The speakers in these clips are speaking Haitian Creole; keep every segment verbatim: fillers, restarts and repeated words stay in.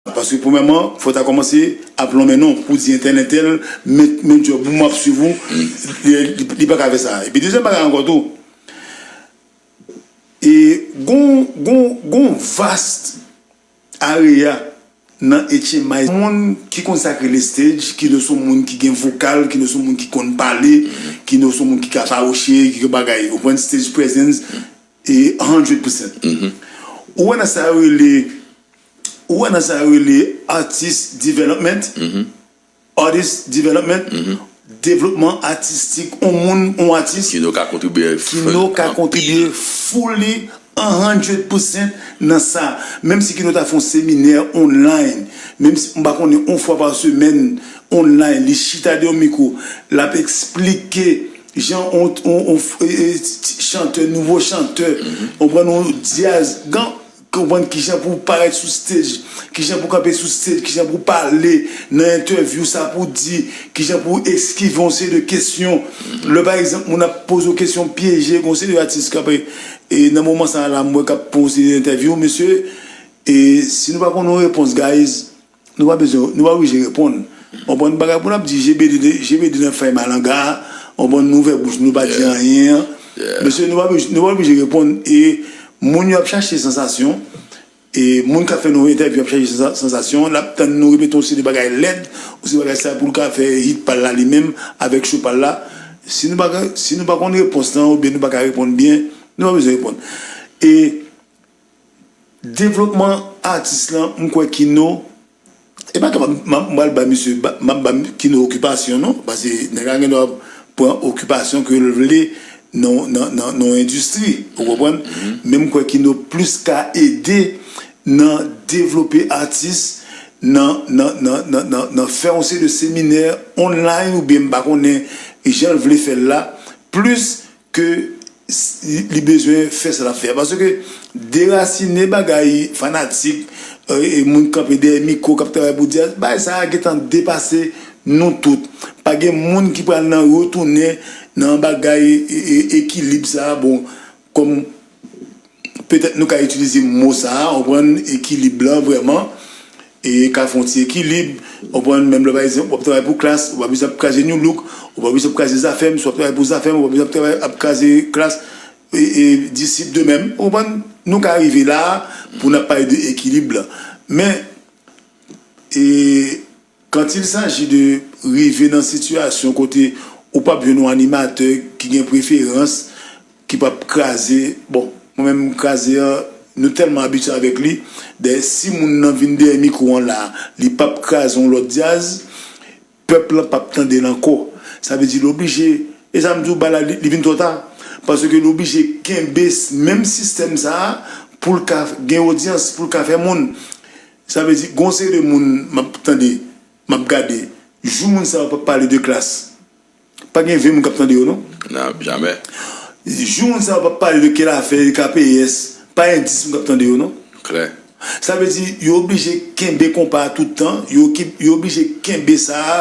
Paske premyèman, fò w ta kòmanse ap lonmen non pou di entèl, entèl, men, men djòb ou, m ap swiv ou, li, li, li pa ka fè sa. Epi dezyèm bagay ankò tou, e gon, gon, gon vast area nan H M I. Moun ki konn sa k rele stage, ki nou se moun ki gen vokal, ki nou se moun ki konn pale, ki nou se moun ki ka fawouche, ki gen bagay. Ou konprann, stage presence, e hundred percent. Ou wè nan sa yo rele, ou wè nan sa yo rele artist development, artist development, devlopman atistik, on moun, on atis, Kino ka kontribye Kino ka kontribye fully, one hundred percent nan sa. Menm si Kino ta fè yon seminè online, menm si m pa konnen, yon fwa pa semèn online, li chita dèyè yon mikwo, l ap eksplike jan on, on, on, e, e, chantè, nouvo chantè, on pran yon dyaz, gan, konprann kijan pou parèt sou stage, kijan pou kanpe sou stage, kijan pou pale nan entèvyou, sa pou di, kijan pou eskive yon seri de kesyon. Lè pa egzanp moun ap poze w kesyon pyeje, gon seri de atis k ap, e nan moman sa a la, m wè k ap pran yon seri de entèvyou, mesye, e si nou pa konn yon repons, guys, nou pa bezwen, nou pa oblije reponn. Konprann bagay pou n ap di G B D, G B D nan fèy malanga, konprann nou ouvè bouch nou pa di anyen an. Mesye, nou pa oblije, nou pa oblije reponn. E moun yo ap chache sansasyon. E moun k ap fè nou entèvyou ap chache sansa- sansasyon. L ap tann nou repete yon seri de bagay lèd, yon seri de bagay sa pou l ka fè hit pa l la li menm avèk show pa l la. Si nou pa ka, si nou pa konn repons lan oubyen nou pa ka reponn byen, nou pa bezwen reponn. E devlopman atis lan, m kwè Kino, e pa ke m ap, m ap, m pral ba misye, ba- m ap ba Kino okipasyon non, paske nèg la gen dwa pran okipasyon ke l vle nan, nan, nan, nan yon endistri, ou konprann? Men m kwè Kino plis ka ede nan devlope atis, nan, nan, nan, nan, nan, nan fè yon seri de seminè online oubyen m pa konnen jan l vle fè l la, plis ke s- li, li bezwen fè sa l ap fè a. Paske derasinen bagay fanatik, e, e moun k kanpe dèyè mikwo, k ap travay pou dyaz, bagay sa a gentan depase nou tout. Pa gen moun ki pral nan retounen nan bagay, e, e, ekilib sa a. Bon, kòm petèt nou ka itilize mo sa a, ou konprann, ekilib lan vrèman, e ka fè yon ti ekilib, ou konprann, menm lè pa egzanp w ap travay pou Klass, ou pa bezwen ap kraze New Look, ou pa bezwen ap kraze Zafèm, si w ap travay pou Zafèm, ou pa bezwen ap travay ap kraze Klass, e, e Disip de menm, ou konprann, nou ka rive la a pou n ap pale de ekilib lan. Men, e, quand il s'agit de rive nan sitiyasyon kote ou p ap jwenn yon animatè ki gen preferans, ki p ap kraze, bon, mwen menm kraze an, nou tèlman abitye avèk li, dayè si moun nan vin dèyè mikwo an la, li p ap kraze yon lòt dyaz, pèp lan p ap tande l ankò. Sa vle di l oblije, e sa m di w ba la, li, li vin twò ta, paske l oblije kenbe s- menm sistèm sa a pou l ka gen odyans, pou l ka fè moun. Sa vle di, gon seri de moun m ap tande, m ap gade, jou moun sa yo p ap pale de Klass, pa gen ven moun k ap tande yo non. Nan, jamè. Jou moun sa yo p ap pale de Kelafè, de K P S, pa gen dis moun k ap tande yo non. Klè. Sa vle di, yo oblije kenbe konpa a tout tan, yo, ki- yo oblije kenbe sa a,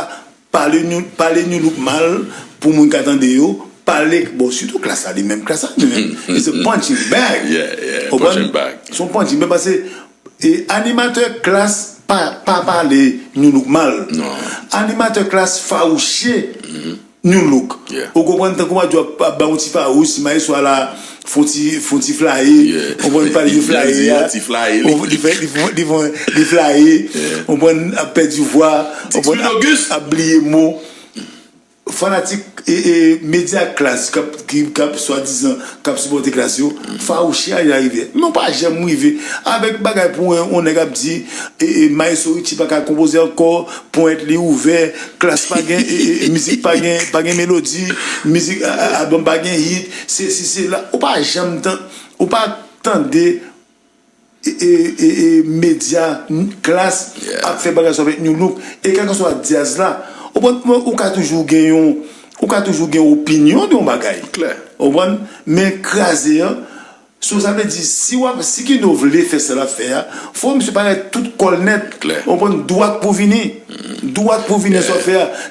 pale New, pale New Look mal pou moun ka tande yo, pale, bon, sitou Klass la, li menm, Klass la, li menm, it's a punching bag. Yeah, yeah, Ou konprann? Punching bag. Se yon punching bag, paske e, animatè Klass pa, pa pale New Look mal. Non. Animatè Klass fawouche New Look. Yeah. Ou konprann, tankou m ap di w ap, ap ba yon ti fawouch, si maestro a la, fè yon ti, fè yon ti flaye, Yeah. ou konprann, pale de Li flaye di a. Yon ti flaye, li. Ou- Li fè, li fè, li fè, li flaye, ou konprann, ap pèdi vwa, ou konprann, ap, ap bliye mo. Fanatik e, e medya Klass k ap, ki, k ap swadizan, k ap sipòte Klass yo, fawouche a rive. Men w pa janm rive avèk bagay pou yon, yon nèg ap di, e, e Maestro Richie pa ka konpoze ankò, ponyèt li ouvè, Klass pa gen, e, e, e mizik pa gen, pa gen melodi, mizik, a, a, album pa gen hit, sesi, sela. Ou pa janm tan, ou pa tande e, e, e, e medya Klass ap fè bagay sa avèk New Look. E kèlkeswa dyaz la, ou konprann, ou ka toujou gen yon, ou ka toujou gen opinyon de yon bagay. Klè. Ou konprann? Men kraze an, so sa vle di, si w ap, si Kino vle fè sa l ap fè a, fò misye parèt tout kò l nèt. Klè. Ou konprann? Dwat pou vini. Dwat pou vini sa w ap fè a.